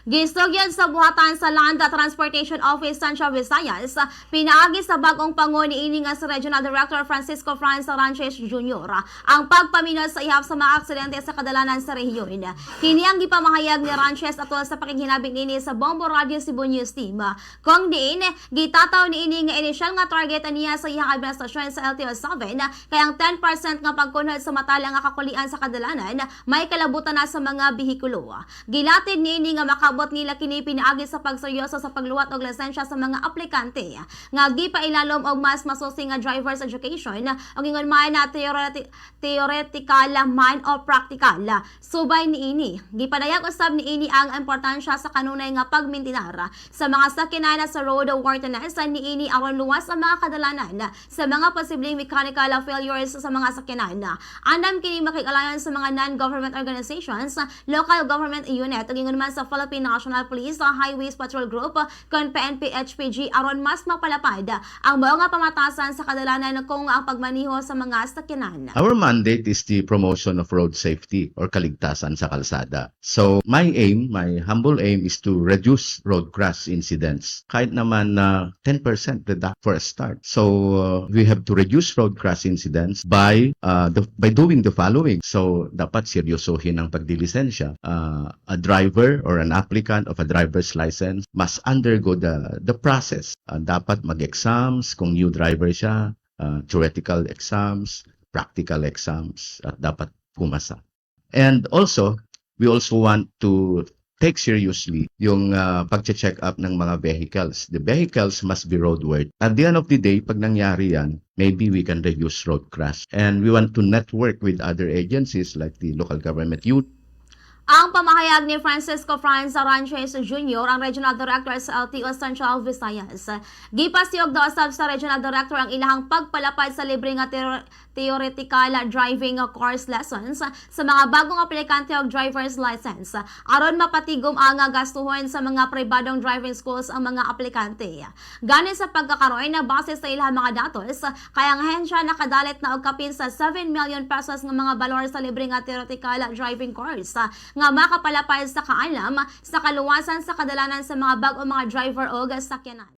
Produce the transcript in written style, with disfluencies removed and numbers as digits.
Gisugyan sa buhatan sa Land Transportation Office Central Visayas, pinaagi sa bagong pango niini nga si Regional Director Francisco Franz Ranches Jr. ang pagpaminot sa ihap sa mga aksidente sa kadalanan sa rehiyon. Kini ang gipamahayag ni Ranches atol sa pakighinabik niini sa Bombo Radio Cebu News Team. Kung diin, gitataw niini nga inisyal nga target niya sa iyang administrasyon sa LTO 7 kay ang 10% nga pagkunhod sa matala nga kakulian sa kadalanan may kalabutan na sa mga bihikulo. Gilatid niini nga makabot nila kini pinaagi sa pagseryoso sa pagluwat og lisensya sa mga aplikante nga gipailalom og mas masusi nga driver's education ug ingon man na theoretical man o practical. Subay niini, gipadayag usab niini ang importansya sa kanunay nga pagmintinar sa mga sakyanan sa road worthiness niini aron luwas ang mga kadalanan sa mga posibleng mechanical failures sa mga sakyanan. Andam kini makig-alayon sa mga non-government organizations, local government unit ug ingon man sa Philippine National Police, Highways Patrol Group kon PNP HPG aron mas mapalapad ang mga pamatasan sa kadalanan kung ang pagmaniho sa mga sakyanan. Our mandate is the promotion of road safety or kaligtasan sa kalsada. So my aim, my humble aim, is to reduce road crash incidents. Kahit naman na 10% reduction for a start. So we have to reduce road crash incidents by doing the following. So dapat seryosohin ang pagdilisensya. A driver or an applicant of a driver's license must undergo the process. Dapat mag-exams kung new driver siya, theoretical exams, practical exams, at dapat pumasa. And also, we also want to take seriously yung pag-check up ng mga vehicles. The vehicles must be roadworthy. At the end of the day, pag nangyari yan, maybe we can reduce road crash. And we want to network with other agencies like the local government unit. Ang pamahayag ni Francisco Franz Aranches Jr., ang Regional Director sa LTO Central Visayas. Gipasiyog daw usab sa Regional Director ang ilahang pagpalapad sa libre nga theoretical driving course lessons sa mga bagong aplikante og driver's license aron mapatigom ang gastuhon sa mga pribadong driving schools ang mga aplikante. Gani sa pagkakaroon na base sa ilang mga datos, kay ang ahensya nakadalit na og kapin sa 7 million pesos nga mga balor sa libre nga theoretical driving course nga makapalapad sa kaalam sa kaluwasan sa kadalanan sa mga bag-o mga driver og sakyanan.